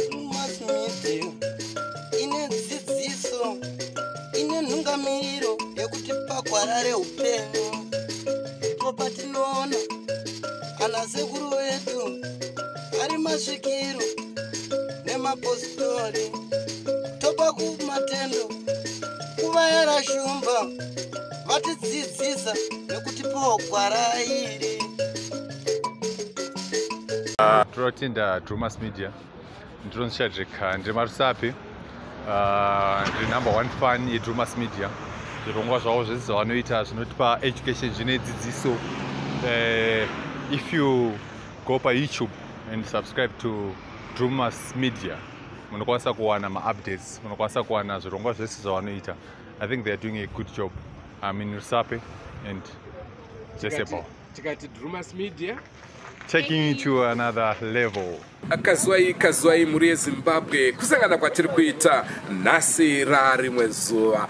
Drewmas Media ine dzidziso, ine nhungamiro yekuti pagwara reupenyu ndipo patinoona ana sekuru vedu ari masvikiro nemapostori, topa kumatendo kuvayera shumba vatidzidzisa nekutipawo gwara iri. Tinotenda Drewmas Media. Ndinonzi Shadrick, ndiri maRusape, ndiri number one fan yeDrewmas Media. Zvirongwa zvavo zvese zvavanoita zvinotipa education, zvine dzidziso. If you go paYouTube and subscribe to Drewmas Media, munokwanisa kuwana maupdates, munokwanisa kuwana zvirongwa zvese zvavanoita. I think they are doing a good job. I'm in Rusape and Jezebel. Tikati Drewmas Media, taking you to another level. Kazwai kazwai, mhuri yeZimbabwe, kusangana kwatiri kuita nhasi rarimwe zuva.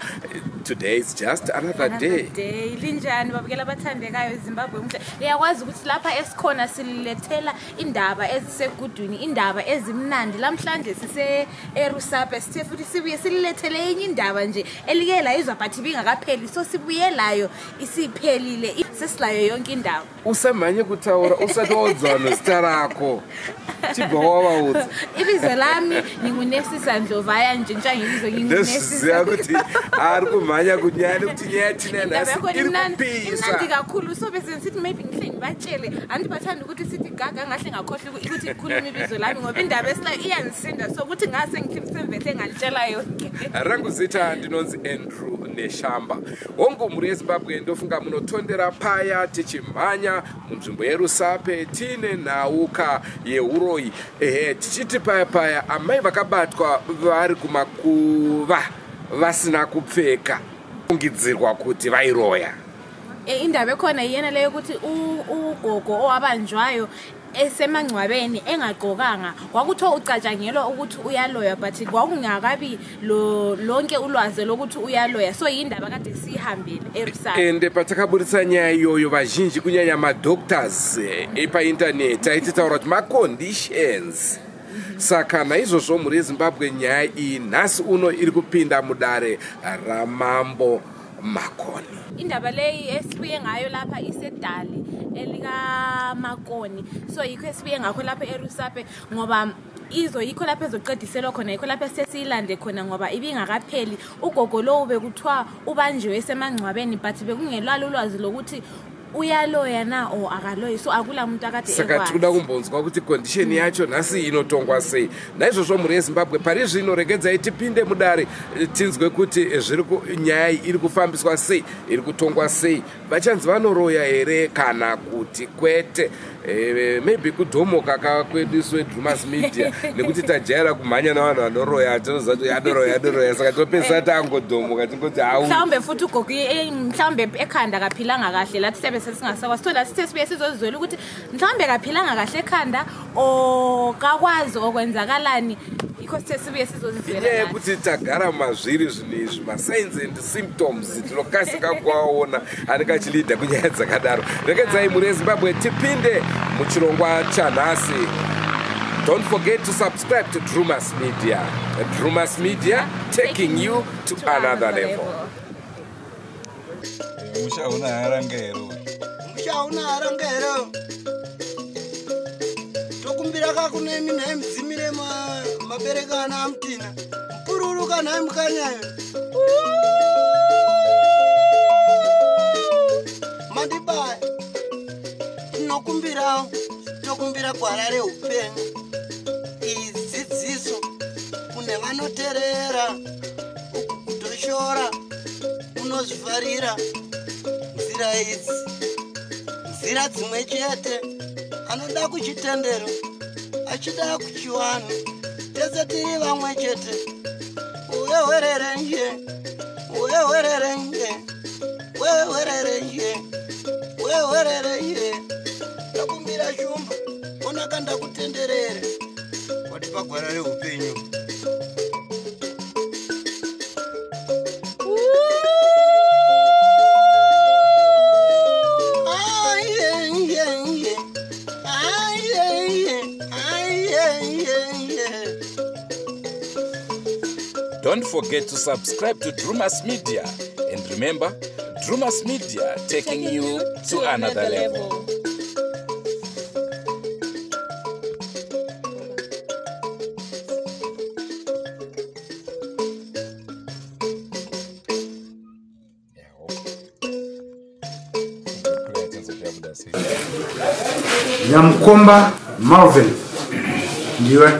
Today is just another day. Day. Linjani babukela abathandekayo eZimbabwe muhle? Liyakwazi ukuthi lapha esikhona sililethela indaba ezisegudwini, indaba ezimnandi. Lamhlanje sise eRusape, sithe futhi sibuye sililethele enye indaba nje elike layizwa but ibingakapheli, so sibuye layo isiphelile, sesilayo yonke indaba. Usamhanye kutaura usati waudza vanhu zita rako, chibva wavaudza. Ibizo lami nginguNesisa Ndlovaya nje, ntsha ngibizo. Ndozviziva kuti ari kumhanya kunyaya nekuti nyaya yatina Indaba nhasi yakhona iri imnandi, kupisa. Imnandi kakhulu, so bese ngisithi maybe ngihle ngibatshele anti bathanda ukuthi sithi gaga, ngahle ngakhohlwa ukuthi ngikhulume ibizo lami ngoba indaba esilayo iyangisinda, so ukuthi ngase ngithi semvehle ngalitshela yonke. Rangu zita ndinonzi Andrew Neshamba. Hongu, mhuri yeZimbabwe, ndofunga munotondera paya tichimhanya munzvimbo yeRusape tiine nhauka yeuroyi. Ehe, tichiti paya paya amai vakabatwa vari kumakuva vasina kupfeka, fungidzirwa kuti vairoya. Indaba ekhona iyena leyo ukuthi ugogo owabanjwayo esemangcwabeni engagqokanga, kwakuthiwa ucatshangelwa ukuthi uyaloya, but kwakungakabi lonke ulwazi lokuthi uyaloya, so yindaba kade siyihambile eRusape. Ende patakaburitsa nyaya iyoyo, vazhinji kunyanya madoctors epaintaneti aititaura kuti maconditions. Saka naizvozvo, mhuri yeZimbabwe, nyaya iyi nhasi uno iri kupinda mudare raMambo Makoni. Indaba leyi esibuye ngayo lapha isedali elikaMakoni, so yikho esibuye ngakho lapha eRusape ngoba izo yikho lapho ezoqediselwa khona, yikho lapho esesiyilande khona ngoba ibingakapheli. Ugogo lowu bekuthiwa ubanjiwe esemangcwabeni, but bekungelwalo ulwazi lokuthi uyaloya na or akaloyi, so akula muntu akade Saka ekwazi. tikuda kumbonzwa kuti condition yacho nhasi inotongwa sei. Naizvozvo, mhuri yeZimbabwe, pari zvino regedzai tipinde mudare, tinzwe kuti nyaya iyi iri kufambiswa sei, iri kutongwa sei, vachanzi vanoroya here kana kuti kwete. Maybe kudhomoka kwedu isu veDrewmas Media nekuti tajaira kumhanya navanhu vanoroya, tinoziva kuti anoroya, anoroya, saka topedzisa tangodhomoka tingoti au. Mhlawumbe futhi ugogo mhlawumbe ekhanda kaphilanga kahle, lathi siyabe sesingasakwazi, so lathi sesibuye sizozizwela ukuthi mhlawumbe kaphilanga kahle ekhanda or kakwazi okwenzakalani, yikho sithe sibuye sizozizwela Inyaya nathi. Yekuti tagara mazviri zvinhu izvi, masigns and symptoms tinokasika kuaona anenge achilidha kunyaya dzakadaro. Rekedzai, mhuri yeZimbabwe, tipinde muchirongwa chanhasi. Don't forget to subscribe to Drewmas Media. Drewmas Media, taking you to another level. Musha una haranga here? Musha una haranga here? Tokumbira kakunemi nhai mudzimire mabereka ana amutina mupururuka nhai mukanyayo mandibaya. Tinokumbirawo, tokumbira gwara reupenyu. Iyi dzidziso kune vanoterera, uku kutoshora unozvifarira. Nzira idzi nzira dzimwe chete, anoda kuchitendero achida kuchiwanhu, tese tiri vamwe chete. Wewererenje, wewererenje, wewererenje, wewererenje. Ndakumbira shumba, onaka ndakutenderere, watipa gwara reupenyu. Don't forget to subscribe to Drewmas Media. And remember, Drewmas Media, taking you to another level. Nyamukomba Malvin ndiwe,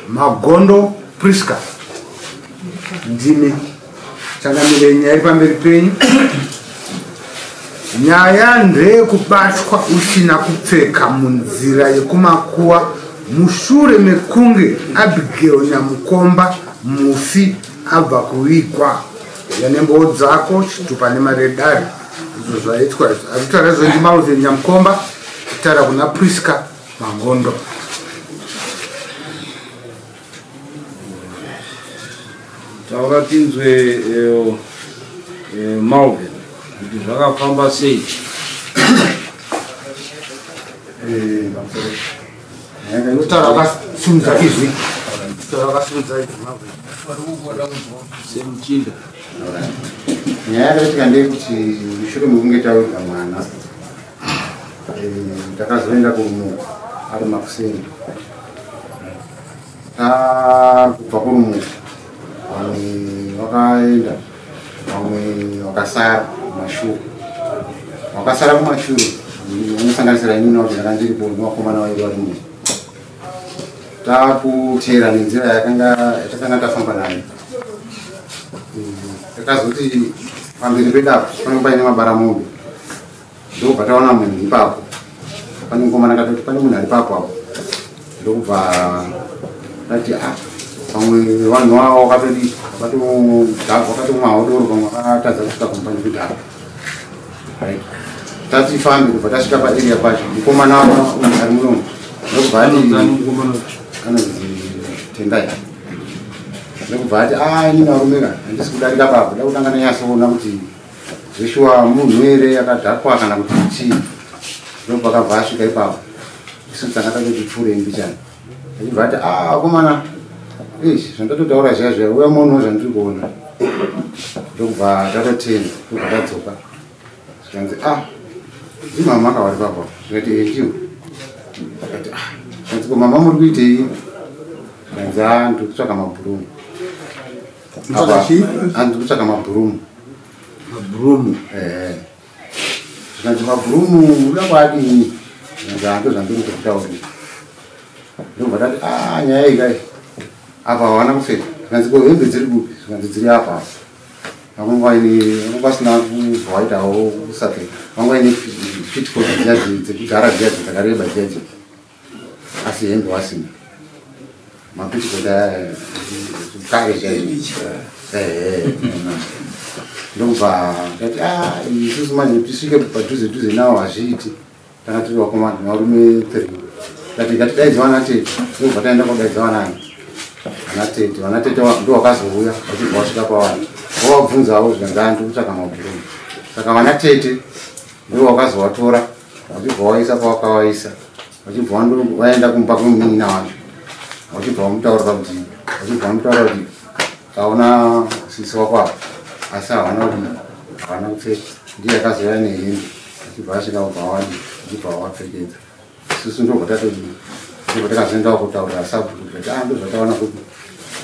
Magondo Priska ndimi. Changamire, nyaya iri pamberi penyu. Nyaya ndeyekubatwa usina kupfeka munzira yekumakuwa mushure mekunge Abigail Nyamukomba mufi abva kuvigwa. Yanembowo dzako, chitupa nemaredari, izvo zvaitwa izvo. Arikutaura izvo ndi Malvin Nyamukomba, kutaura kuna Priska Magondo. Taura tinzwe, Malvin, kuti zvakafamba sei. Inotaura wakasimudza izwi. Taura wakasimudza izwi, Malvin. Semuchinda. Nyaya yakaitika ndeyekuti mushure mekunge tawiga mwana, takazoenda kurumuko ari makuseni. Takubva kurumuko, vamwe vakaenda, vamwe vakasara kumashure. Vakasara kumashure unosanganisira inini kuti ndanga ndiripo nevakomana vairi vari muno. Takuteera nenzira yatakanga tafamba nayo. Takazoti pamberi pedapo panenge paine mabaramombe, ndokubva taona munhu ipapo. Pane mukomana akatoti pane munhu ari papo apo, ndokubva tati pamwe vanhu vavo vakatodi vakatomwawo doro, pamwe vakatadza kusvika kumba nekudhaka. Right, tati fambe kubva tasvika paarea pacho, mukomana uyu ari munomu ndokubva ati anonzi Tendai, ndokubva ati inini varume ka handisi kudarika papo, da kutanga ndanyatsoona kuti zveshuwa munhu here akadhakwa kana kuti chii. Ndobva akabva asvika ipapo, isu tanga tatoti pfuurei mbichana, achibva ati akomana, eish, zvandatotaura zviya zviya, uya muonewo zvandiri kuona. Ndokubva tatotenda, ndobva tadzoka, zvikanzi ndimama kavari papo. Zvikati ndiwo. Akati zvikanzi ko mama muri kuitei? Zvikanzi ndiri kutsvaka mabhurumu. Ndiri kutsvaka mabhurumu. Mabhurumu? Zvikanzi mabhurumu uda kwaadini? Zvikanzi ndo zvandiri kutaurira. Ndobva tati nyaya iyi kai apa havana kupfeka. Zvikanzi ko hembe dziri kupi? Zvikanzi dziri apa. Vanga vasina kubva vaitawo kusapfeka, vanga vaine pitcoat dziya dzekugara dziya dzakareba dziya dziya, asi hembe vasina. Mapitcoat aya kare chaizvo. Ndokubva tati isusu manje tisvike padhuze dhuze nawo hazviiti, tanga tiri vakomana varume 3. Tati ngatidaidze vana tete. Ndokubva taenda kodaidza vanani vana tete. Vana tete ndo vakazouya vachibva vasvika pavanhu, vavabvunzawo, zvikanzi ndiri kutsvaka mabhurumu. Saka vana tete ndo vakazovatora vachibva vaisa pavakavaisa, vachibva vaenda kumba kwemunin'ina wacho, vachibva vamutaurira kuti taona sisi wako apa, asi havana kuti havana kupfeka. Ndiye akazouya nehembe, achibva asvika kubva wadi, achibva vavapfekedza. Isusu ndobva tatodii, ndobva takazoendawo kutaurira sabhuku kuti ndo zvataona kupi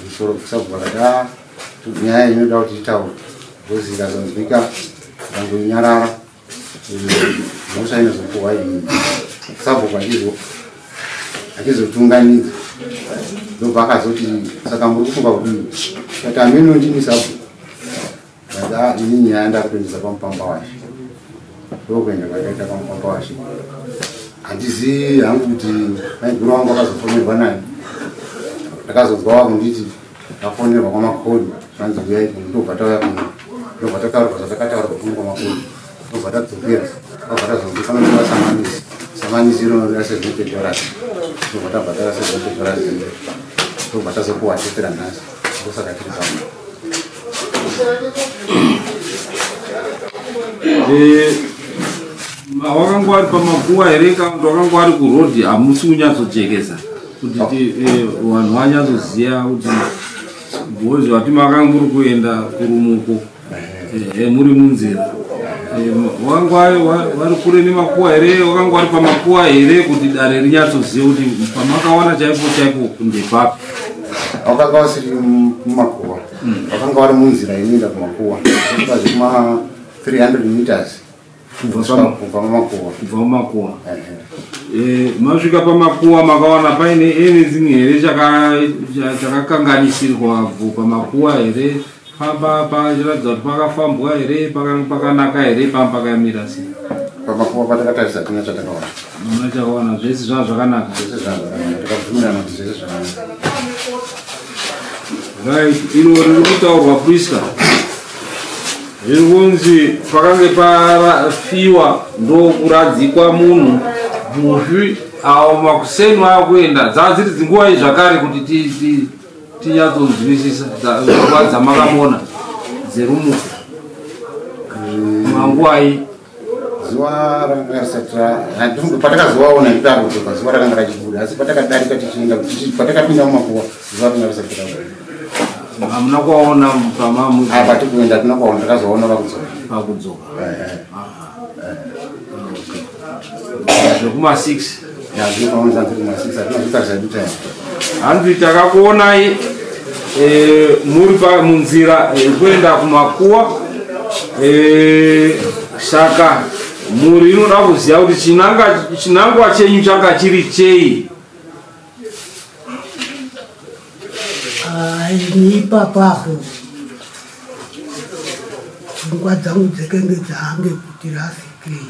musoro. Sabhuku akati nyaya inoda kuti titaure, because ikazonzwika ikangonyarara mhosva inozopuhwa iyi. Sabhuku achizotunganidza, ndobva akazoti saka muri kufunga kudii? Kati ameno ndini sabhuku. Kati ini nyaya ndakutoendesa pamupamba washe. Ndokuenda kwakaita pamupamba washe. Handizivi hangu kuti maiguru vangu vakazofonerwa nani. Ndakazonzwa vakunditi vafonerwa kwaMakoni, zvanzi uyai kuno. Ndobva tauya kuno, ndobva tataurwa zvatakataurwa kuno kwaMakoni, ndobva tadzokera, ndobva tazonzi panotora samanisi. Samanisi inoda $70, ndobva tabhadhara $70, ndobva tazopuwa tetera nhasi. Ndosaka tiri pano. Wakanga wari pamakuwa here kana kuti wakanga wari kurodhi? Hamusi kunyatsojekesa kuti vanhu vanyatsoziva kuti Because vati makanga muri kuenda kurumuko, muri munzira. Wakanga vari kure nemakuwa here? Wakanga vari pamakuwa here kuti dare rinyatsozive kuti pamakawana chaipo chaipo ndepapi? Wakanga wasiri mumakuwa, wakanga vari munzira inoenda kumakuwa, kuma 300 meters kubva mumakuwa. Kubva mumakuwa. Masvika pamakuwa makawana paine anything here chakakanganisirwa pamakuwa here? Pachiratidza kuti pakafambwa here, pakanaka here, pakamira sei? Pamakuwa patakatarisa hatina chatakawana. Hamuna chakawana, zvese zvava zvakanaka. Zvese zvava zvakanaka, takabvumirana kuti zvese zvakanaka. Right, iro riri kutaurwa Priska riri kunzi pakange pafiwa ndokuradzikwa munhu mufi, awo makuseni akuenda dzava dziri dzinguva zvakare kuti tinyatsonzwisisa nguva dzamakamona dzerumuko manguwai. Zuva ranga risati patakazovaona nditarodzoka zuva rakanga rachibuda, asi patakadarika tichienda patakapinda mumakuwa zuva ranga risati rabuda. Hamuna kuwaona pamamu? Apa tikuenda hatina kuwaona, takazoona pakudzoka. Pakudzoka. Zvekuma 6. Hanzi takakuonai muri munzira yekuenda kumakuwa, saka muri inoda kuziva kuti chinangwa chenyu changa chiri chei? Ini ipapapo pfungwa dzangu dzekenge dzange kuti rasikei.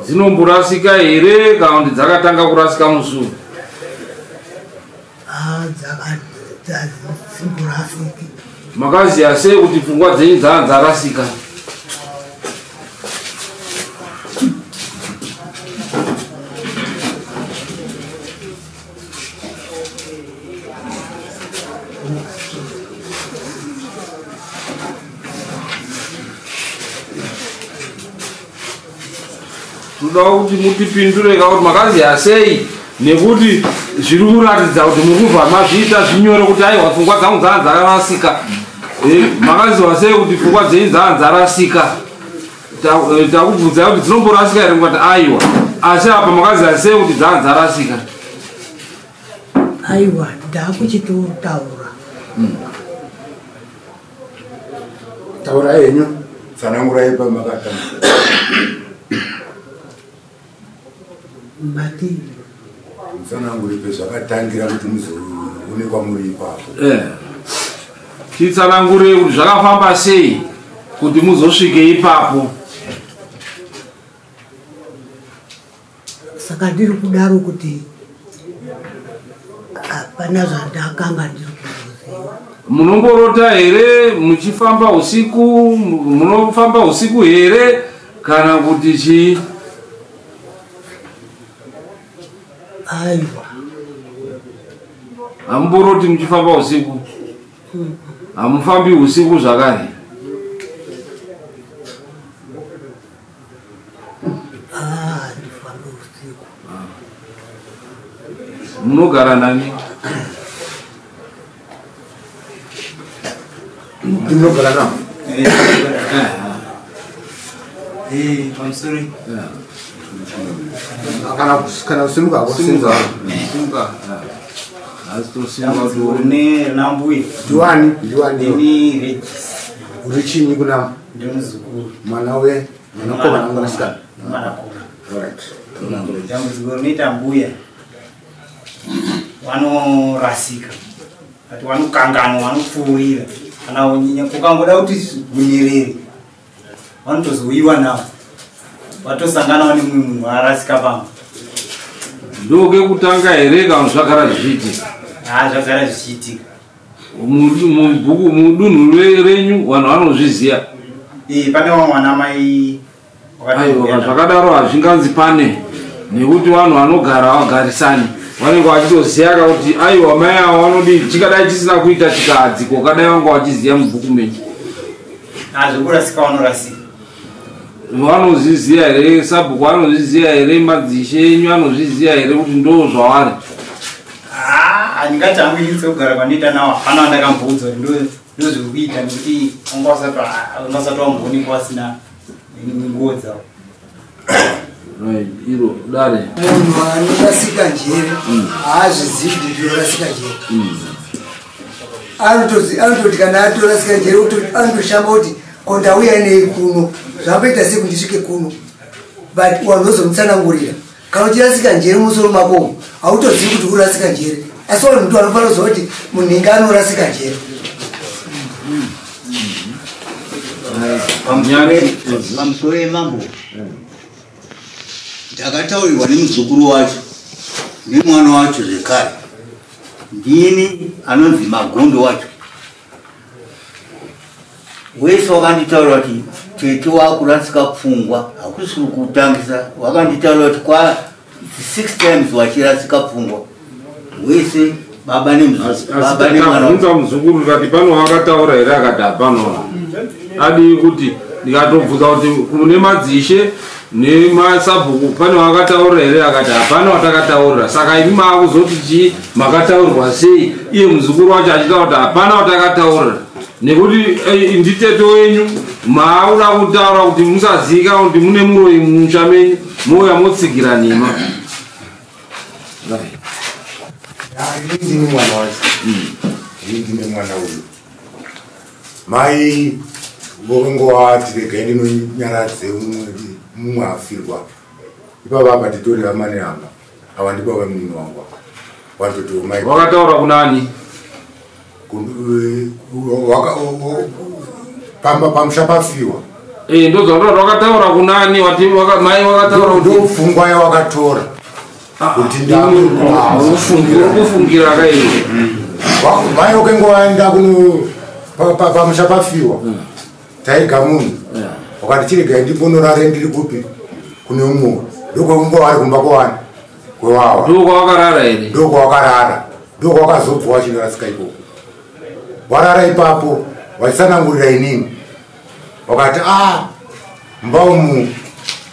Dzinomborasika here kana kuti dzakatanga kurasika musi? Dzimborasiki. Makaziva sei kuti pfungwa dzenyu dzanga dzarasika? Toda kuti mutipindure kuti makaziva sei, nekuti zviri kuratidza kuti muri kubva mazviita zvinyore kuti aiwa pfungwa dzangu dzanga dzarasika. Makaziva sei kuti pfungwa dzenyu dzanga dzarasika? Takubvunzai kuti dzinomborasika here, mukati aiwa, asi apa makaziva sei kuti dzanga dzarasika? Aiwa, ndakuchitotaura. Taurai henyu, tsanangurai pamakatanga. Mati mutsananguri pezvakatangira kuti muzoonekwa muri ipapo. Titsanangure kuti zvakafamba sei kuti muzosvike ipapo. Saka ndiri kudaro kuti hapana zvandakanga ndiri kuziva. Munomborota here muchifamba usiku? Munofamba usiku here kana kuti chii? Aiwa, hamumboroti muchifamba usiku? Hamufambi usiku zvakare? Handifambi usiku. Munogara nani? Ndinogara navo. Pamusoro. Kana kusimuka Simuka. Nambuya. Ndiwani? Ndiwani? Ndini Regis. Uri chinyi kuna Ndiri muzukuru. Mwana we mwanakomana mwanasikana? Mwanakomana. Alright. Dambudziko rinoita mbuya vanorasika, but vanokanganwa, vanopfuurira. Kana kukangoda kuti gunyerere vanotozouyiwa navo, vatosanganawo nemumwe munhu arasika pamwe. Ndokekutanga here kana zvagara zvichiitika? Zvagara zvichiitika. Mudunhu renyu vanhu vanozviziva? Pane vamwe vana mai. Aiwa, zvakadaro hazvinganzi pane, nekuti vanhu vanogara vagarisani vanenge vachitoziva kuti aiwa mai ava vanodii, chikadai chisina kuita chikahadziko kadai vanga vachiziva mubhuku menyu. Zvekurasika vanorasika. Vanozviziva here sabhuku? Vanozviziva here madzishe enyu? Anozviziva here kuti ndo zvavari? Ndingati hangu ini sekugara kwanoita nawo hapana wandakamboudzwa kuti ndozviri kuita nekuti wanga usati wamboonekwa wasina nguo dzavo. Iro dare munhu anorasika njere haazvizivi kuti ndinorasika njere. Anototi kana atorasika njere anotoshamba kuti ko ndauya nei kuno, zvamboita sei kuti ndisvike kuno, but vanhu vozomutsanangurira. Kana uchirasika njere mumusoro mako hautozivi kuti urasika njere, asi vanhu ndo vanofanira kuziva kuti munhinga anorasika njere. Pamusoro yemambo ndakataurirwa nemuzukuru wacho nemwana wacho zvekare, ndini anonzi Magondo wacho. Wese wakanditaurira kuti tete wakurasika pfungwa, hakusi kutangisa. Wakanditaurira kuti kwa 6 times wachirasika pfungwa wese baba nemwana. Muzukuru kati pano wakataura here? Akati hapano. Adii kuti ndikatobvunza kuti kune madzishe nemasabhuku pane wakataura here? Akati hapana watakataurira. Saka imi maakuzoti chii, makataurirwa sei? Iye muzukuru wacho achitaura kuti hapana watakataurira, nekuti nditete wenyu maauda kutaura kuti musazika kuti mune muroyi mumusha menyu, mouya motsigira nhema. Ndini mwana wacho, ndine mwana uyu. Mai vongowati regai ndinonyaradze mumwe afirwa. Ipapa apa titori vamane amba ava ndi baba munini wangu watoti mai. Wakataura kunani? Pamusha pafiwa. Ndozvauri wakataura kunani? Wati mai wakataura kuti ndopfungwa yawakatora kuti ndakufungira kaiwe. Mai wakengoenda kuno pamusha pafiwa taiga munhu wakati chiregai ndimbonorare ndiri kupi kune umwe, ndokwekunge vari kumba kwawani kwewawa. Ndokwawakarara here? Ndokwawakarara, ndokwawakazobva wachinorasika ikoko. Warara ipapo wachitsanangurira inini, wakati mumba umu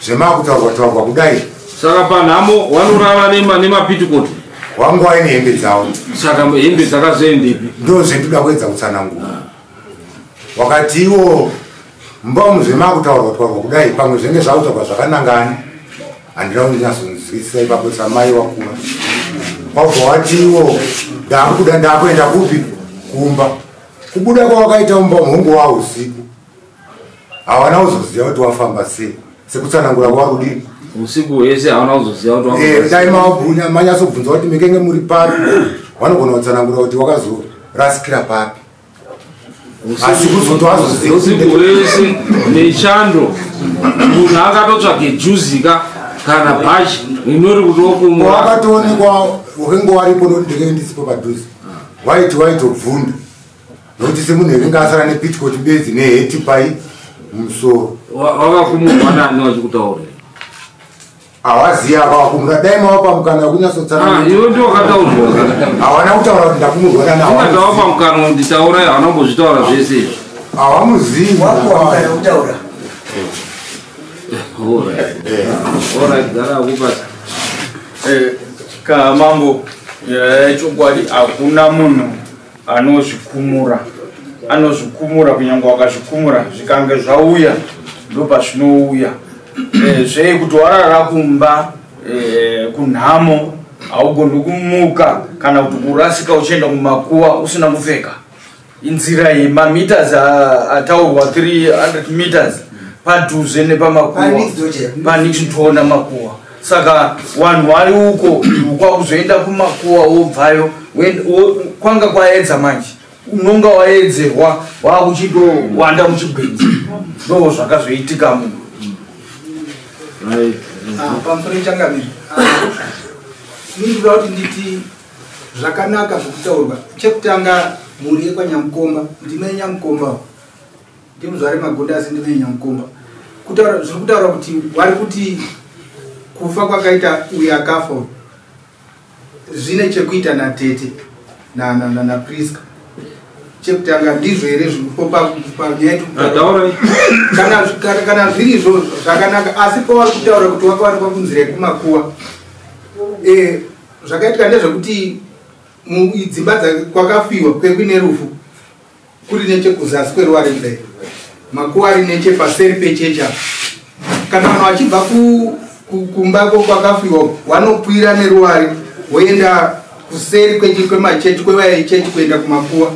zvemakutaurwa taurwa kudai. Saka panhamo wanorara nemapitikoti wangu waine hembe dzavo. Saka hembe dzakazoendepi? Ndozvendoda kuedza kutsanangura. Wakati iwo mumba umu zvemakutaurwa taurwa kudai pamwe zvenge zvakutaurwa zvakanangani, handina kunyatsonzwisisa ipapo samai wakura. Wabva wati iwo ndakuda ndakuenda kupi? Kumba. Kubuda kwawakaita mumba muhungu wa usiku hawana kuzoziva kuti wafamba sei, sekutsanangura kwarudini usiku hwese hawana kuzoziva kuti wafamba sei. Dai manyatsobvunza kuti mekenge muri papi, vanogona kutsanangura kuti wakazorasikira papi. Asi kuzoti wazoziva usiku hwese nechando munhu akatotsvage juzika kana bhachi rinori kuti wokumwa. Wakatoonekwa wakenge waripo nokuti ndenge ndisipo padhuze, waiti waitobvunda nokuti semunhu eringe asara nepitikoti bedzi neheti pai mumusoro. Wakakumurwa nani wachikutaurira? Hawaziva akawakumura. Dai mawapa mukana wekunyatsotsana. Iwe ndiwo wakataurwa. Hawana kutaura kuti ndakumurwa nani. Ungawapa mukana kuti taurai, hawana kumbozvitaura zvese izvi. Hawamuzivi. Wapuwa mukana wekutaura. Alright, gara akupasa. Mambo, chokwadi hakuna munhu anozvikumura. Anozvikumura kunyange wakazvikumura zvikange zvauya ndopazvinouya. Zvei kuti warara kumba kunhamo haugoni kumuka kana kuti kurasika uchienda kumakuwa usina kupfeka. Inzira iyi mameters ataurwa 300 meters padhuze nepamakuwa panext makuwa. Saka vanhu vari uko kwakuzoenda kumakuwa wobvayo kwanga kwaedza manje, unonga waedzerwa wakuchitowanda muchigwenzi. Ndo zvakazoitika munhu. Pamusoro changamire, ndinoda kuti nditi zvakanaka zvokutaurwa. Chekutanga mhuri yekwaNyamukomba, ndimai Nyamukomba, ndimuzvare Magonda asi ndimai Nyamukomba. Kutaura zviri kutaura kuti vari kuti kufa kwakaita uyu akafa uyu zvine chekuita natete naPriska. Chekutanga ndizvo here zviripo panyaya? Kana zviri izvozvo zvakanaka, asi pavari kutaura kuti wakawanikwa kunzira yekumakuwa, zvakaitika ndezvekuti Dzimba kwakafiwa kwekuine rufu kuri nechekuzasi kweruware kudai, makuva ari nechepaseri pechechi apa. Kana vanhu vachibva kumba kwakafiwa vanokwira neruware voenda kuseri kwemachechi, kwevaichechi kuenda kumakuva.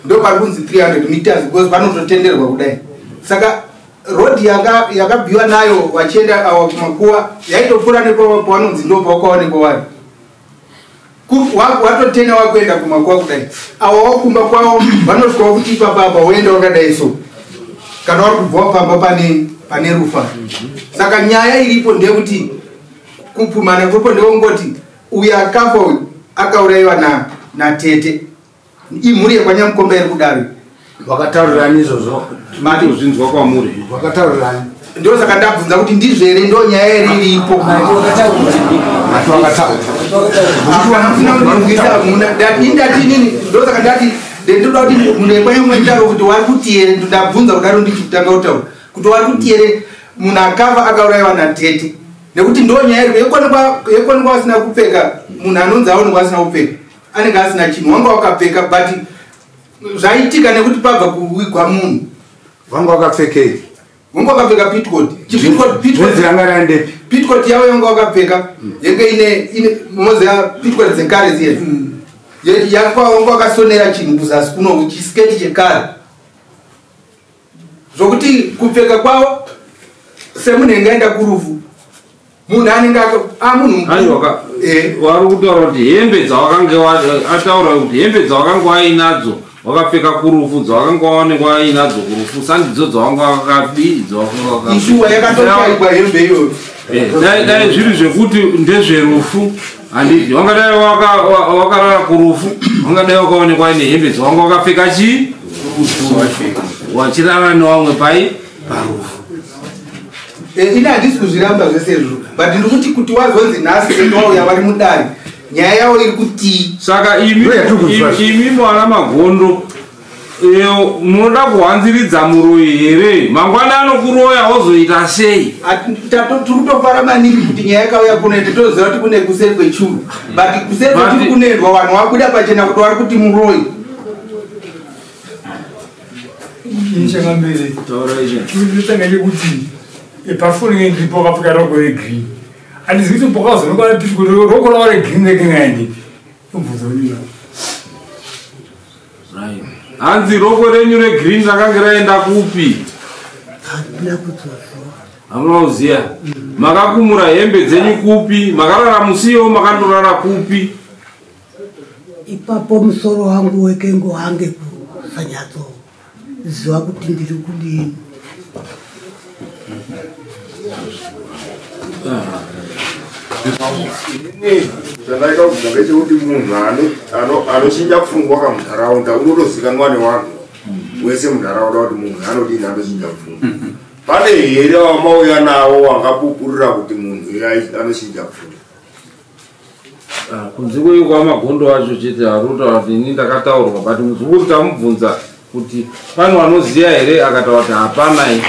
Ndo pari kunzi 300 meters because vanototenderwa kudai. Saka rodhi yakabviwa nayo vachienda awa kumakuva yaitopfuura nepavanonzi ndo pawakaonekwa vari watotena wakuenda kumakuva kudai. Awa wakumba kwavo vanosvikawo kuti ipapa apa woenda wakadai, so kana vari kubvawo pamba pane rufa. Saka nyaya iripo ndeyekuti kupumana kuripo ndekungoti uyu akafa uyu akaurayiwa natete, imhuri yekwaNyamukomba iri kudaro. Wakataurirani izvozvo? Matozvinzwa kwamuri. Wakataurirani? Ndo saka ndabvunza kuti ndizvo here, ndo nyaya here iripo. Ndati inini ndo saka ndati ndoda kuti munhu wekwanyamutauro kuti wari kuti here, ndabvunza kudaro ndichitanga kutaura kuti wari kuti here munhu akafa akaurayiwa natete, nekuti ndo nyaya iripo. Yekuonekwa asina kupfeka, munhu anonzi aonekwa asina kupfeka anenge asina chinhu, wanga wakapfeka, but zvaitika nekuti pabva kuwigwa munhu. Wanga wakapfekei? Wanga wakapfeka pitcot. Pitcot yavo yanga wakapfeka yenge ine moziva pitcot dzekare dziye, wanga wakasonera chinhu kuzasi kuno, chisketi chekare, zvokuti kupfeka kwavo semunhu engaenda kurufu, munhu anenge amunhu. Aiwa, vari kutaura kuti hembe dzawakange ataura kuti hembe dzawakange wainadzo wakapfeka kurufu, dzawakanga waonekwa wainadzo kurufu sandidzo dzawanga wakadii. Ishuwa yakatoshaikwa hembe iyoyo. Dai zviri zvekuti ndezverufu, handiti wangadai wakarara kurufu, wangadai wakaonekwa aine hembe dzawanga wakapfeka chii wachirara newamwe pai parufu. Ini handisi kuzviramba zvese izvo, but ndiri kuti wazonzi nhasi wauya vari mudare, nyaya yavo iri kutii? Saka imi mwana Magondo, munoda kuhanziridza muroyi here? Mangwana anokuroya wozoita sei? Tiri kutofara maningi kuti nyaya yakauya kunoenda, toziva kuti kune kuseri kwechuru, but kuseri kwechuru kunoendwa vanhu vabuda pachena kuti vari kuti muroyi. Changamire, chitanga chekuti pafoni ndipo wakapfeka roko regreen, handizivi kuti pokazoonekwa kuti roko rava regreen rekengaendepi, obvunza unina. Hanzi roko renyu regreen rakange raenda kupi? Handina kuzoziva. Hamuna kuziya? Makakumura hembe dzenyu kupi? Makarara musiyo, makandorara kupi? Ipapo musoro wangu wekengo wange kusanyatsoziva kuti ndiri kudini. Inini chandaida kubvunza ndechekuti munhu anochinja pfungwa kamunharaunda unotozikanwa nevanhu wese munharaunda kuti munhu anodini, anochinja pfungwa. Pane here wamauya nawo wangapupurira kuti munhu anochinja pfungwa? Kunze kwamagondo acho chete arikutaura kuti ini ndakataurwa, but muzukuru tamubvunza kuti pane wanoziya here, akataura kuti hapanai.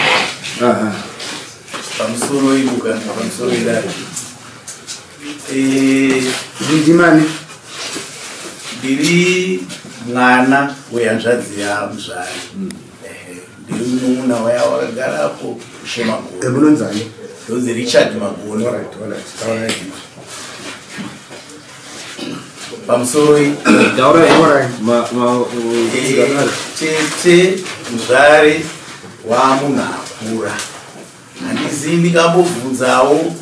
Pamusoro ibuka, pamusoro idare. Ndimani? Ndiri mwana wehanzvadzi yaMuzvari, ndiri munun'una waya wakagarapo Ishe Magondo. Munonzani? Ndonzi Richard Magondo. Pamusoro tete Muzvari wamunhu akura, handizivi, ndingambobvunzawo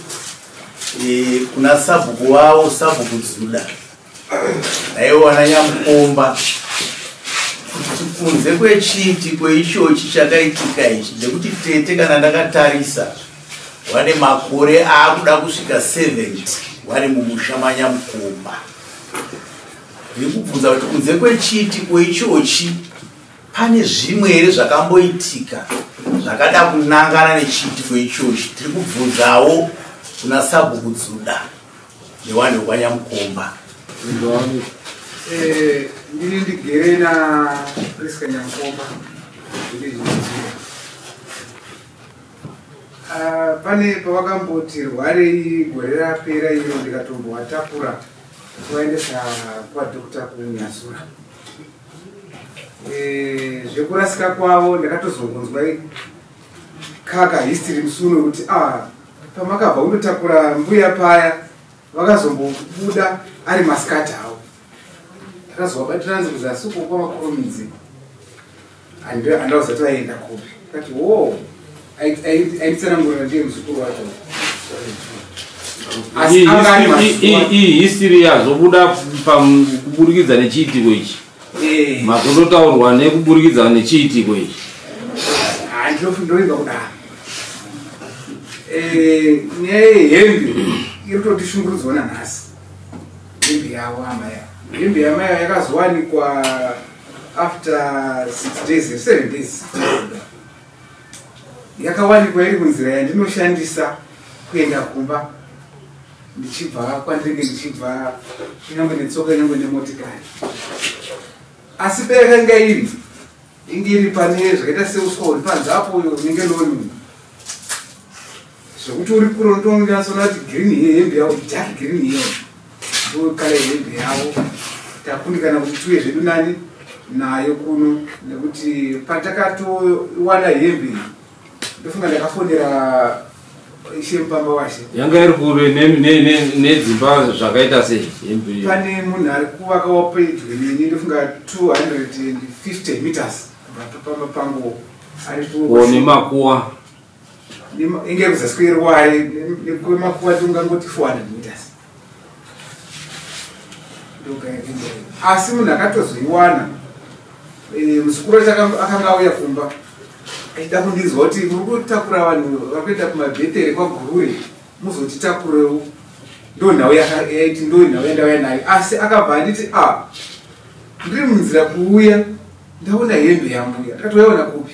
kuna sabhuku wavo, Sabhuku Dzuda, naivo vana Nyamukomba, kuti kunze kwechiitiko ichochi chakaitika ichi, nekuti tete kana ndakatarisa vane makore aakuda kusvika 70 vari mumusha maNyamukomba, ndiri kubvunza kuti kunze kwechiitiko ichochi pane zvimwe here zvakamboitika zvakada kunangana nechiitiko ichochi? Tiri kubvunzawo kuna Sabhuku Dzuda nevanhu vekwaNyamukomba. Ndini ndigere naPriska Nyamukomba village Nigeria. Pane pavakamboti rwarei gore rapera iro, ndikatombovatakura. Tovaendesa kwadokta kuNyazura. Zvekurasika kwavo ndakatozongonzwa kaka history musi uno kuti ah, pamakabva kundotakura mbuya paya vakazombobuda ari masikati avo. Ndakazovabatira nzi kuzasi uko kwamakurumidzi, handauzati vaenda kupi. Kati wo aitsanangurira ndiye muzukuru wacho. Asi anga ari mazuva. Iyi history yazobuda kuburikidza nechiitiko ichi. Mazototaurwa nekuburikidza nechiitiko ichi. Ndinoimba kudaro. Nyaya yehembe iri kutotishungurudzwa nanhasi. Hembe yavo amai ava, hembe yamai ava yakazowanikwa after 6 days, 7 days. Yakawanikwa iri kunzira yandinoshandisa kuenda kumba ndichibva kwandinenge ndichibva, kunyange netsoka, kunyange nemotikari. Asi payakanga iri, inge iri pane zvakaita seuswa huri panze apo, uyo unenge lawn, zvekuti uri kure unotonyatsona kuti green hembe yavo, dark green iyo ndocolour yehembe yavo. Takundikana kuti tiuye zvedu nani nayo kuno, nekuti patakatowana hembe, ndofunga ndakafonera Ishe Mupamba Washe. Yanga iri kure nedzimba zvakaita sei hembe iyo? Pane munhu ari kuvakawo pedyo neni, ndofunga 250 meters kubva pamba pangu aripo. O nemakuwa? Inge kuzasi kweruware nekwemakuwa tingangoti 400 meters. Asi munhu akatozoiwana, muzukuru wacho akanga auya kumba achida kundinzwa kuti muri kutakura vanhu vari kuenda kumabheteri kwaGurure, muzotitakurewo. Ndo nhau yaiti, ndo nhau yandauya nayo. Asi akabva anditi, a ndiri munzira kuuya, ndaona hembe yambuya. Ndakati, waiona kupi?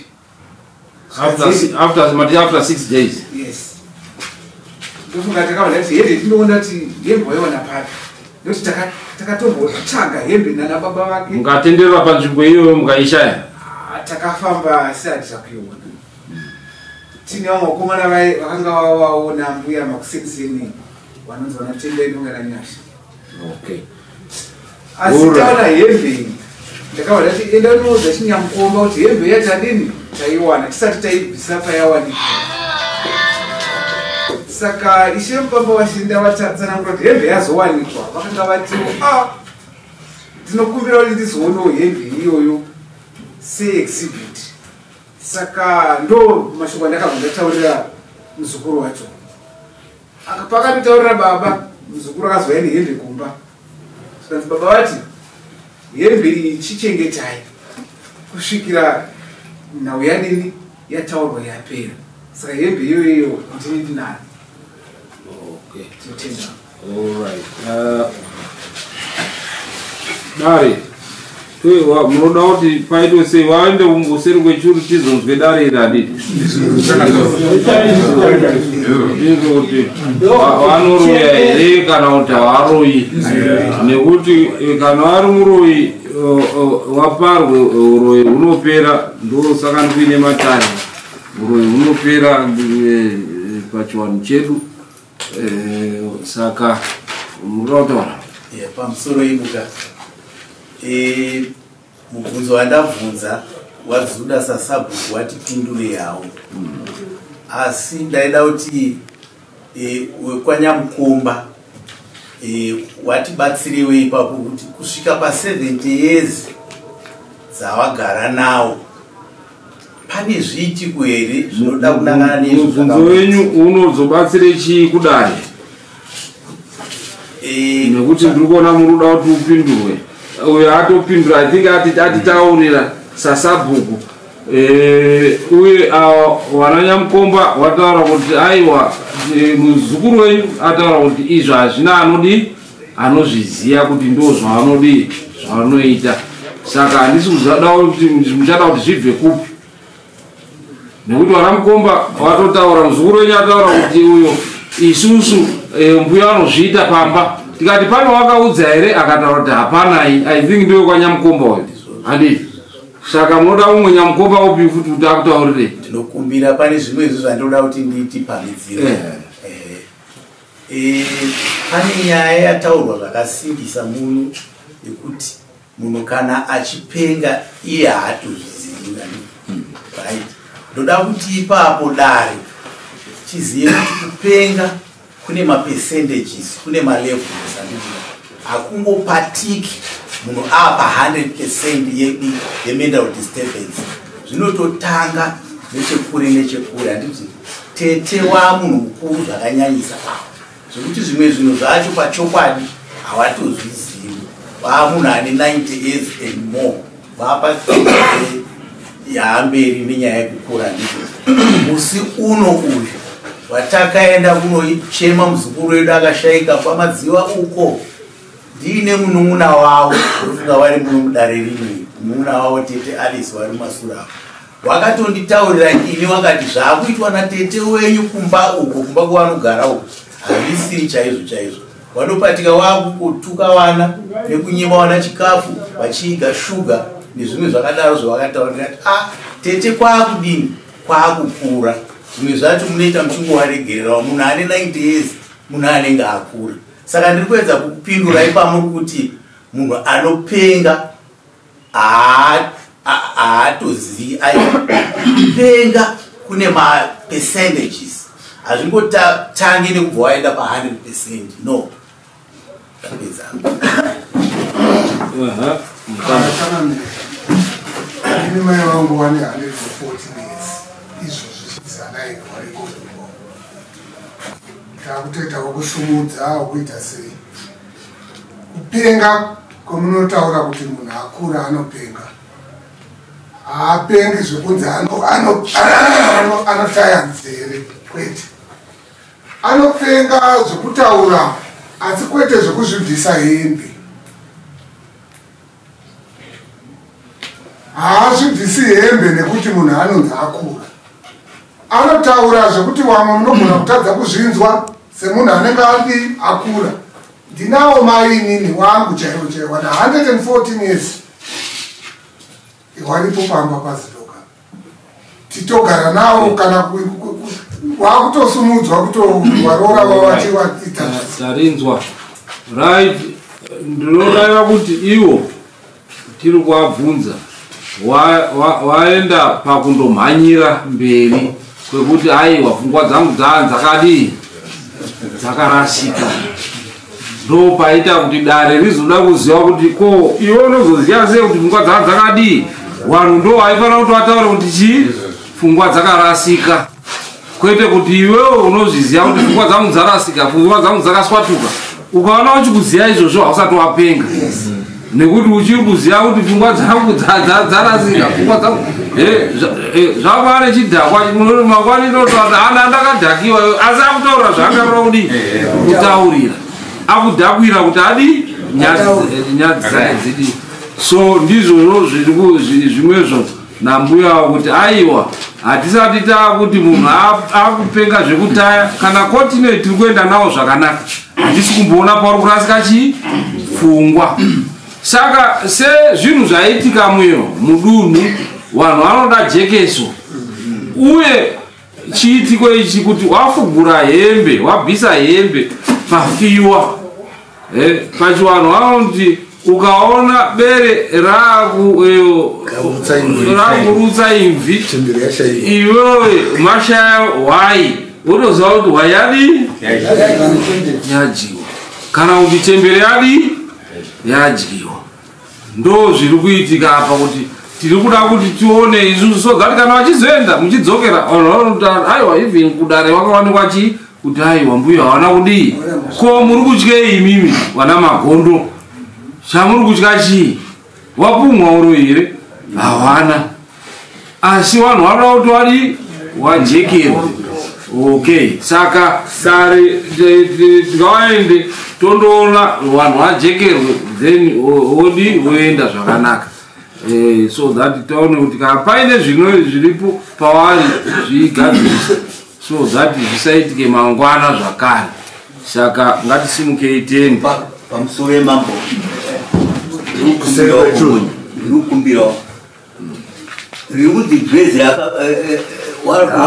After mati after 6 days? Yes, ndofunga takabva ndati hembe, tinoona kuti hembe waiona papi, ndokuti takatombotsvaga hembe nana baba vake. Mukatenderera panzvimbo iyoyo mukaishaya? Ah, takafamba asi hatina kuiona. Tine vamwe vakomana vakanga vavaona mbuya makuseniseni, vanonzi vanatenda inonga nanyasha. Asi taona hembe iyi, ndakabva ndati enda unoudza chinyamukomba kuti hembe iya tadini, taiwana tisati taibvisa payawanikwa. Saka Ishe Mupamba Washinda vatsanangura kuti hembe yazowanikwa, vakanga vatiwo, a ndinokumbira kuti ndizoonawo hembe iyoyo seexhibit. Saka ndo mashoko andakabva ndataurira muzukuru wacho. Pakanditaurira baba, muzukuru akazouya nehembe kumba. Zvikanzi baba vati hembe iyi chichengetai kusvikira nhau yadini yataurwa yapera. Saka hembe iyoyo ndini ndinayo. Tinotenda. Alright. Dare munoda kuti paitwe sei? Vaende kuseri kwechuru tizonzwe dare iri, handiti? Tizwe kuti vanoroya here kana kuti havaroyi, nekuti kana vari muroyi, waparwe uroyi hunopera. Ndosaka ndikuine matare, uroyi hunopera pachiwanhu chedu. Saka munoda kutaura? Yeah, pamusoro ibuka. Mubvunzo wandabvunza wadzuda sasabhuku watipindure yawo, asi ndaida kuti wekwanyamukomba watibatsirewo ipapo kuti kusvika pa70 years dzawagara nawo, pane zviitiko here zvinoda kunangana Mubvunzo wenyu unozobatsire chii kudare? Nekuti ndiri kuona muri kuda kuti upindurwe. Uyo atopindura, I think atitaurira sasabhuku. Uye wana nyamukomba wataura kuti aiwa, muzukuru wenyu ataura kuti izvo hazvina anodi anozviziva kuti ndo zvaanodi zvavanoita. Saka handisi kuzada kuti muchada kuti zvibve kupi, nekuti vana mukomba vatotaura, muzukuru wenyu ataura kuti uyo isusu mbuya vanozviita pamba. Tikati pane wakaudza here, akataura kuti hapanai. I think ndiwe kwanyamukomba uyo, handii? Saka munoda umwe nyamukomba upi futi kuti akutaurirei? Ndinokumbira, pane zvimwe izvo zvandinoda kuti nditi pamidziro. Pane nyaya yataurwa zvakasimbisa muno yekuti munhu kana achipenga iye haatozvizivi, right? Ndoda kuti ipapo dare chizive kuti kupenga kune mapercentages, kune malevels, handiti? Hakungopatiki munhu apa 100% yemental disturbance. Zvinototanga nechekure nechekure, handiti? Tete wamunhu mukuru zvakanyanyisa, zvekuti zvimwe zvinhu zvacho pachokwadi havatozvizivi. Vamunhu ane 90 years and more, vapa yaamberi nenyaya yekukura, ndizvo. Musi uno uyu watakaenda kunochema muzukuru wedu akashayika kwaMadziwa uko, ndiine munun'una wavo, ndofunga vari muno mudare rimwe, munun'una wavo tete Alice vari mumasura avo. Wakatonditaurira ini, wakati zvaakuitwa natete wenyu kumba uko, kumba kwavanogara uko, hazvisiri chaizvo chaizvo. Vanopatika wakukutuka vana nekunyima vana chikafu, vachiiga shuga nezvimwe zvakadaro. Zvavakataura, ndikati, "A, tete kwaakudini? Kwaakukura. Zvimwe zvacho munoita muchingovaregererawo. Munhu ane 90 years munhu anenge akura." Saka ndiri kuedza kukupindurai pamuri kuti munhu anopenga haatozivi. Aiwa, kupenga kune mapercentages, hazvingotangi nekubva waenda pa100%, no. Tapedza. Ini mai vangu vane 114 years izvozvi, zanairwa rekoipo takutoita wokusumudza, wokuita sei. Kupenga kwamunotaura kuti munhu akura anopenga, haapengi zvekunzi anotaya nzeve, kwete. Anopenga zvekutaura, asi kwete zvekuzvibvisa hembe. Haazvibvisi hembe nekuti munhu anonzi akura. Anotaura zvekuti wamwe munogona kutadza kuzvinzwa semunhu anenge adi akura. Ndinawo mai inini wangu chaiwo chaiwo wana 114 years, waripo pamba paZidoka, titogara nawo. Kana wakutosumudzwa kutowarora vavachiwaita. Tarinzwa, right. Ndinoreva kuti iwo tiri kuabvunza waenda pakundomhanyira mberi kwekuti aiwa, pfungwa dzangu dzakadii, dzakarasika. Ndo paita kuti dare rizoda kuziva kuti ko iwe unozoziva sei kuti pfungwa dzaa dzakadii. Vanhu ndo vaifanira kuti vataure kuti chii, pfungwa dzakarasika, kwete kuti iwewe unozviziva kuti pfungwa dzangu dzarasika, pfungwa dzangu dzakaswatuka. Ukaona uchikuziva izvozvo, hausati wapenga, nekuti uchiri kuziva kuti pfungwa dzangu dzarasika, pfungwa dzangu. Zvava nechidhakwa mangwani inotaura ana ndakadhakiwa, asi akutaura zvaangarova kudii kutaurira, akudhakwira kuti adi nyadzi dzake dzidii. So ndizvozvo zviri zvimwezvo nambuyawo kuti aiwa, hatisati taakuti munhu akupenga zvekutaya. Kana kotine tiri kuenda nawo zvakanaka, hatisi kumboona pauri kurasika chii pfungwa. Saka sezvinhu zvaitika muyo mudunhu, vanhu vanoda jekeso. Uye chiitiko ichi kuti wafugura hembe, wabvisa hembe, pafiwa. Pachivanhu vanoti ukaona bere rakurutsa imvi, iwewe mashaya hwai, wotoziva kuti hwai yadii, yadyiwa, kana kuti chembere yadii, yadyiwa. Ndo zviri kuitika apa, kuti tiri kuda kuti tione isusu, so that kana vachizoenda muchidzokera, vanhu vanoti aiwa, even kudare wakawanikwa chii, kuti aiwa, mbuya hawana kudii. Ko muri kutyei imimi vana Magondo? Chamuri kutya chii? Wapumwa uro here? Hawana. Asi vanhu vanoda kuti wadii, wajekerwa. Okay, saka dare tikawaende tondoona vanhu vajekerwe, then wodi woenda zvakanaka. So that taone kuti kana paine zvino zviripo pavari zvigadzirise, so that zvisaitike mangwana zvakare. Saka ngatisimukei teni. Pamusoro yemambo, ndiri kukumbirawo riri kunzi drezi.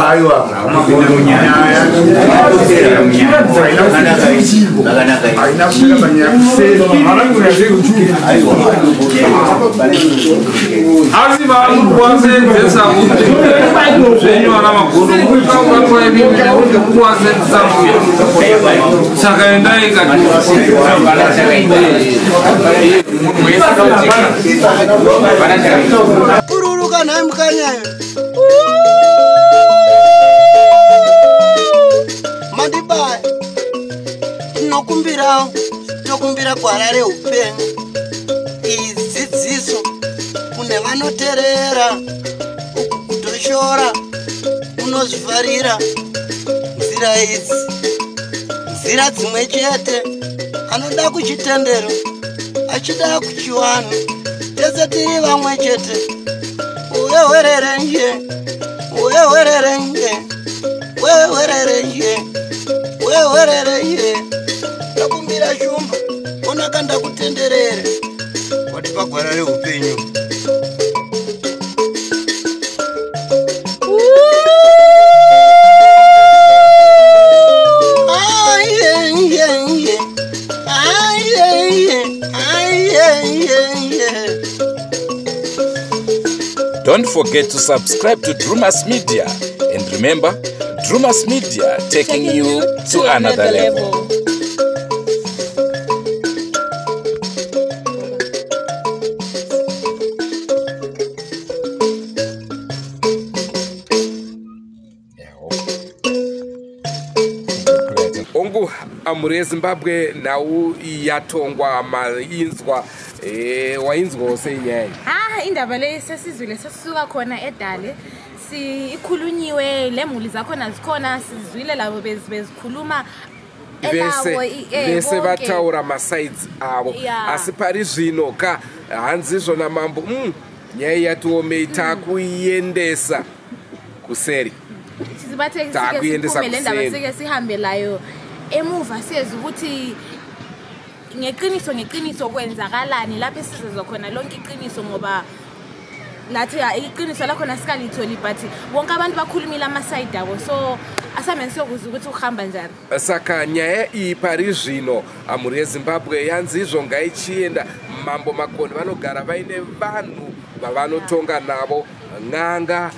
Aiwa. Haina kupera panyaya kuseri. Asi vakuwasenzesa zvenyu vana magodo kuwasenzesa mbuya, saka endai. Pururuka nhai mukanyanya, mandibaya. Tinokumbirawo, tokumbira gwara reupenyu. Iyi dzidziso kune vanoterera, uku kutoshora unozvifarira. Nzira idzi nzira dzimwe chete, anoda kuchitendero achida kuchiwano, tese tiri vamwe chete. Uwewererenje, uwewererenje, wewererenje, wewererenje. Ndakumbira shumba, onaka ndakutenderere, watipa gwara reupenyu. Aiye, aiye, aiye. Don't forget to subscribe to Drumas Media. And remember, Drumas Media, taking you to another level. Ongu mhuri yeZimbabwe, nhau yatongwa, mainzwa. Wainzwawo sei nyaya iyi? Ha, indaba le sesizwile, sesisuka khona edale. Si ikhulunyiwe, le muli zakhona zikhona, sizwile labo bezikhuluma vese elabo, vese bonke. Vataura masides avo. Asi pari zvino ka hanzi zvona mambo, nyaya yatiomei, takuiendesa kuseri. Sibathe sike Takuendesa siphume le ndaba, kuseni. sike sihambe layo emuva, siyeza ukuthi ngeqiniso ngeqiniso kwenzakalani lapho esizezwa khona lonke iqiniso, ngoba lathi iqiniso lakhona sikalitholi, but bonke abantu bakhulumile amasayidi abo, so asihambeni siyokuzwa ukuthi kuhamba njani. Saka nyaya iyi pari zvino, mhuri yeZimbabwe, yanzi izvo ngaichienda. Mambo Makoni vanogara vaine vanhu vavanotonga navo, n'anga,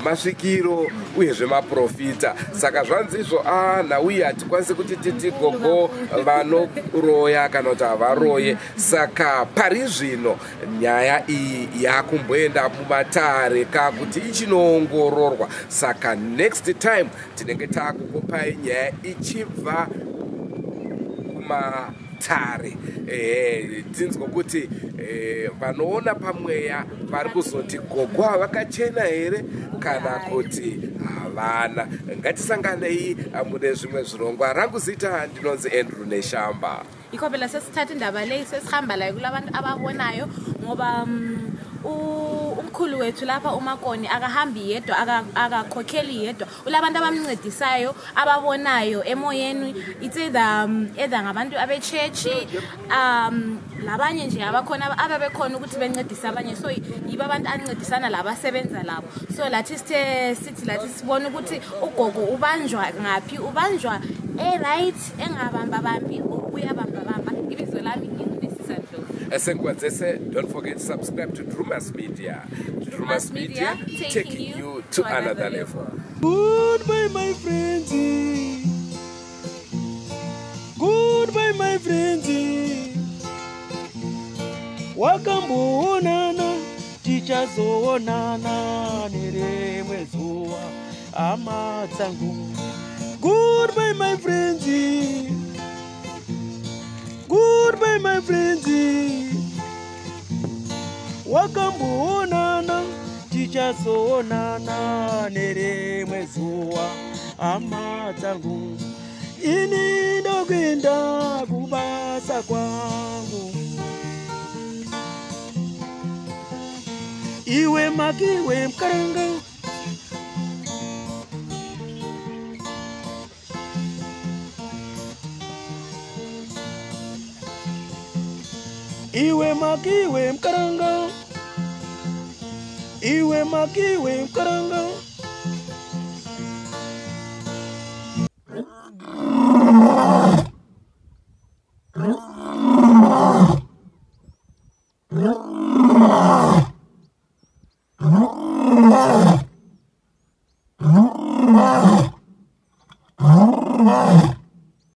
masvikiro uyezve maprofita. Saka zvanzi izvo nhau iyi hatikwanisi kuti titi gogo vanoroya kana kuti havaroye. Saka pari zvino nyaya iyi yakumboenda mumatare kakuti ichinoongororwa. Saka next time tinenge taakukupai nyaya ichibva kumatare, tinzwa kuti vanoona pamweya vari kuzoti gogo havakachena here kana kuti havana. Ngatisanganei mune zvimwe zvirongwa. Rangu zita ndinonzi Andrew Neshamba. Yikho phela sesithatha indaba leyi, sesihamba layo kulabantu ababonayo, ngoba umkhulu wethu lapha uMakoni akahambi yedwa, akakhokheli yedwa, ulabantu abamncedisayo ababonayo emoyeni. It's either ngabantu abe-church, labanye nje abakhona ababekhona ukuthi bencedise abanye, so yibo abantu ancedisana labo, asebenza labo. So lathi sithe sithi lathi sibone ukuthi ugogo ubanjwa ngaphi, ubanjwa e-right engabambabambi or uyabambabamba. Ibizo lami nginguNesisa Ndlovu. Senguva dzese, don't forget to subscribe to Drumas Media. Drumas Media, taking you to another level. Goodbye, my friends. Goodbye, my friends. Wakamboonana, tichazoonana nerimwe zuva, hama dzangu. Goodbye, my friends. Goodbye, my friends. Wakamboonana, tichazoonana nerimwe zuva, hama dzangu. Ini ndokuenda kubasa kwangu. Iwe makiwe mkaranga. Iwe makiwe mkaranga. Iwe makiwe mkaranga. Mama.